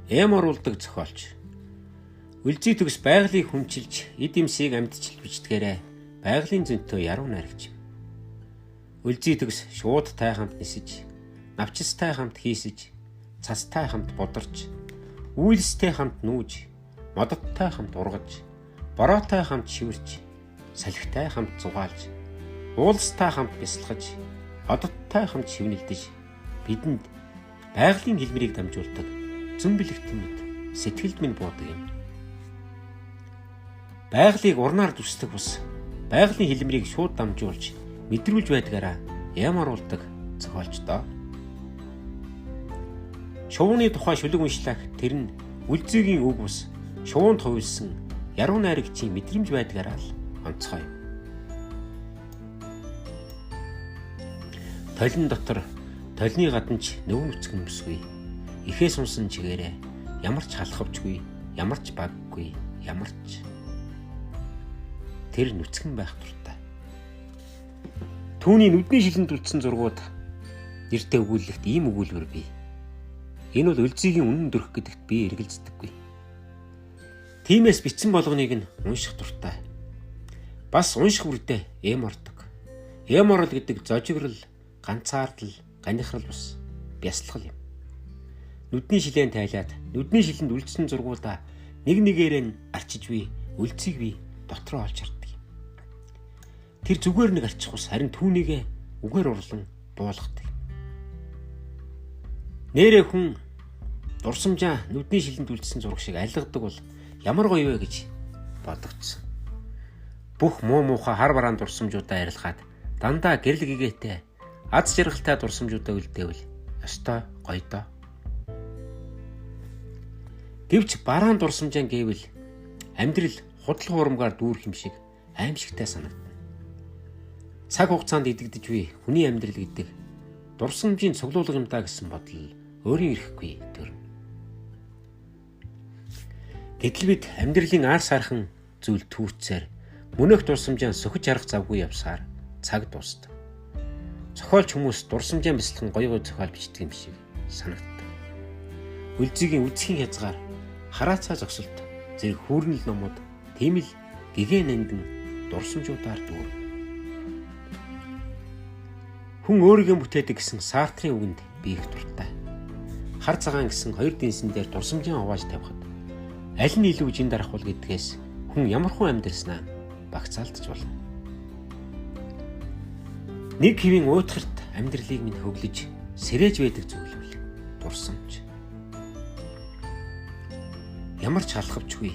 Эм оруулдаг зохиолч. Үлзий төгс байгалийг хүмчилж, эд эмсийг амьдчилж бичдгээрээ байгалийн зөнтөө яруу найрагч. Үлзий төгс шуудтай хамт нисэж, навчистай хамт хийсэж, цастай хамт бударч, үйлстэй хамт нүүж, модоттой хамт ургаж, бороотой хамт шивэрч, салхитай хамт зугаалж, уулстай хамт бясалгаж, одоттой хамт шивнэлдэж бидэнд байгалийн хэлмэрийг дамжуулдаг зөн бэлэгтэн мэт сэтгэлд минь буудаг юм. Байгалийг урнаар дүрслэх бус байгалийн хэлмэрийг шууд дамжуулж мэдрүүлж байдгаараа ям оруулдаг зохиолч доо. Шувууны тухай шүлэг уншлах тэр нь үлзийгийн үг бус шувуунд хувилсан яруу найрагчийн мэдрэмж байдгаараа л онцгой юм. Толин дотор толны гадна ч нөвөн нүцгэн бүсгүй. Ихээ сунсан чигээрээ ямар ч халахвчгүй, ямар ч баггүй, ямар ч тэр нүцгэн байх дуртай. Түүний нүдний шилэнд үлдсэн зургууд нэртэй өгүүлэлт ийм өгүүлбэр бий. Энэ бол үлзийгийн үнэн төрх гэдэгт би эргэлздэггүй. Тиймээс бичсэн болгоныг нь унших дуртай. Бас унших үрдээ эм ордог. Эм орол гэдэг зожигрол, ганцаардал, ганихрал бус бясалгал юм. Нүдний шилээн тайлаад нүдний шилэнд үлдсэн зургуудаа нэг нэгээрээ нь арчиж би үлцгийг би дотроо олж хардаг юм. Тэр зүгээр нэг арчих ус харин түүнийгээ үгээр урлан буулгадаг. Нэрээ хүн дурсамжаа нүдний шилэнд үлдсэн зураг шиг алгадаг бол ямар гоё вэ гэж бодогдсон. Бүх муу муухай хар бараан дурсамжуудаа арилгаад дандаа гэрэл гэгээтэй аз жаргалтай дурсамжуудаа үлдээвэл ёстой гоё доо. Гэвч бараан дурсамжаа гэвэл амьдрал худал хуурмгаар дүүрэх юм шиг аимшигтай санагдана. Цаг хугацаанд идэгдэж буй хүний амьдрал гэдэг дурсамжийн цуглуулга юм даа гэсэн бодол өөрийн ирэхгүй төрнө. Гэтэл бид амьдралын аар саархан зүйл түүцээр мөнөөх дурсамжаа сөхөж харах завгүй явсаар цаг дуустав. Зохиолч хүмүүс дурсамжаа бясалган гоё гоё зохиол бичдэг юм шиг санагддаг. Үлзийгийн үдсхийн хязгаар хараацаа зогсолт зэрэг хүүрнэл номууд тийм л гэгээ нандин дурсамжуудаар дүүрнэ. Хүн өөрийгөө бүтээдэг гэсэн Сартрын үгэнд би их дуртай. Хар цагаан гэсэн хоёр дэнсэн дээр дурсамжаа хувааж тавихад аль нь илүү жин дарах бол гэдгээс хүн ямар хүн амьдрснаа багцаалдаж болно. Нэг хэвийн уйтгарт амьдралыг минь хөглөж сэрэж байдаг зүйл бол дурсамж. Ямар ч халахвчгүй,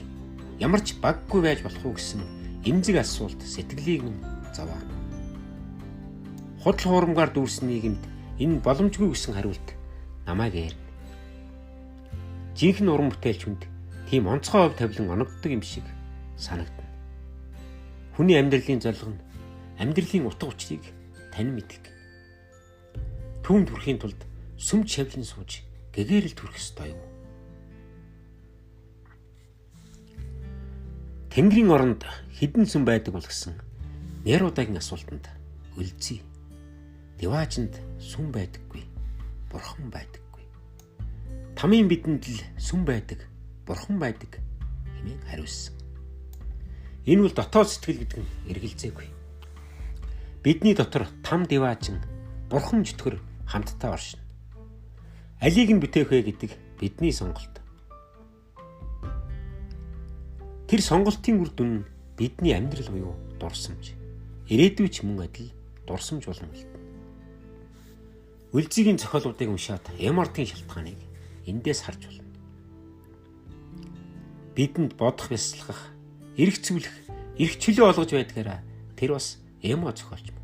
ямар ч баггүй байж болох уу гэсэн эмзэг асуулт сэтгэлийг минь зовоно. Худал хуурмгаар дүүрсэн нийгэмд энэ боломжгүй гэсэн хариулт намайг эрнэ. Жинхэнэ уран бүтээлч хүнд тийм онцгой хувь тавилан оногддог юм шиг санагдана. Хүний амьдралын зорилго нь амьдралын утга учирыг танин мэдэх. Түүнд хүрэхийн тулд сүм чавлан сууж гэгээрэл төрөх ёстой юу? Тэнгэрийн оронд хэдэн сүм байдаг бол гэсэн Нерудагийн асуултанд үлзий. Диваажинд сүм байдаггүй, бурхан байдаггүй. Тамийн бидэнд л сүм байдаг, бурхан байдаг хэмээн хариулсан. Энэ бол дотоод сэтгэл гэдэг нь эргэлзээгүй. Бидний дотор там диваажин, бурхан чөтгөр хамтдаа оршино. Алийг нь бүтээх вэ гэдэг бидний сонголт. Тэр сонголтын үр дүн нь бидний амьдрал буюу дурсамж. Ирээдүй ч мөн адил дурсамж болон үлдэнэ. Үлзийгийн зохиолуудыг уншаад Эмортын шалтгааныг эндээс харж болно. Бидэнд бодох, бясалгах, эргцүүлэх, эрх чөлөө олгож байдгаараа тэр бас эмо зохиолч мөн.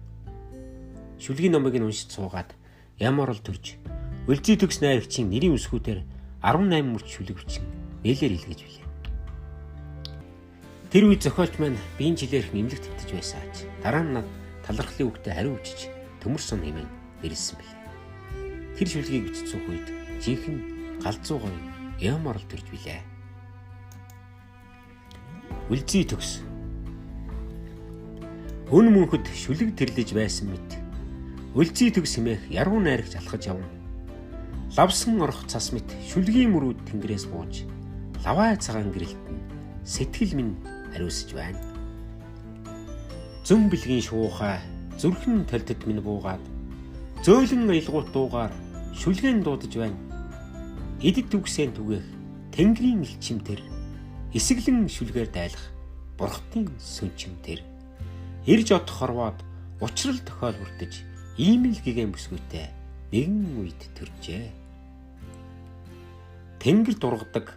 Шүлгийн номыг нь уншиж суугаад ямар л төрж Үлзий төгс найрагчийн нэрийн үсгүүдээр 18 мөрч шүлэг бичин нээлээр илгээж билээ. Тэр үед зохиолч маань биеийн жилээрх нэмлэг твтэж байсаач дараа нь над талархлын үгтэй хариу бичиж төмөр сон хэмээн нэрлсэн билээ. Тэр шүлгийг бичиж суух үед жинхэнэ галзуу гоё ямар л төрж билээ. Үлзий төгс. Өн мөнхөд шүлэг тэрлэж байсан мэт Үлзий төгс хэмээх яруу найрагч алхаж явна. Лавсан орох цас мэт шүлгийн мөрүүд тэнгэрээс бууж лавай цагаан гэрэлт нь сэтгэл минь ариусж байна. Зөн бэлгийн шуухай зүрхэн толдод минь буугаад зөөлөн аялгуут дуугаар шүлгэн дуудаж байна. Эдэд үгсэн түгээх тэнгэрийн элчим тэр эсэглэн шүлгээр дайлах бурхтын сүнчим тэр ирж одох хорвоод учрал тохиол бүртэж ийм л гигэн бүсгүйтэй нэгэн үед төржээ. Тэнгэр дургадаг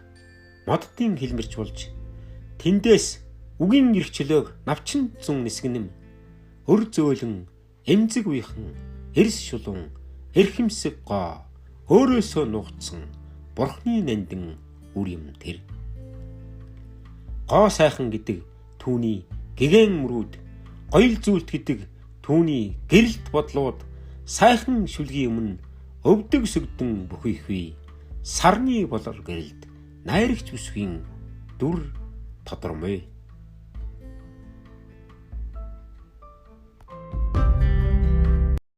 моддын хилмэрч болж тэндээс үгийн эрх чөлөөг навчин зун нисгэнэм өр зөөлөн эмзэг уяхан эрс шулуун эрхэмсэг гоо өөрөөсөө нуугдсан бурхны нандин үр юм тэр. Гоо сайхан гэдэг түүний гэгэн мөрүүд, гоёл зүйлт гэдэг түүний гэрэлт бодлууд сайхан шүлгийн өмнө өвдөг сөгдөн бүхийхүй сарны болор гэрэлд найрагч бүсгийн дүр тодормой.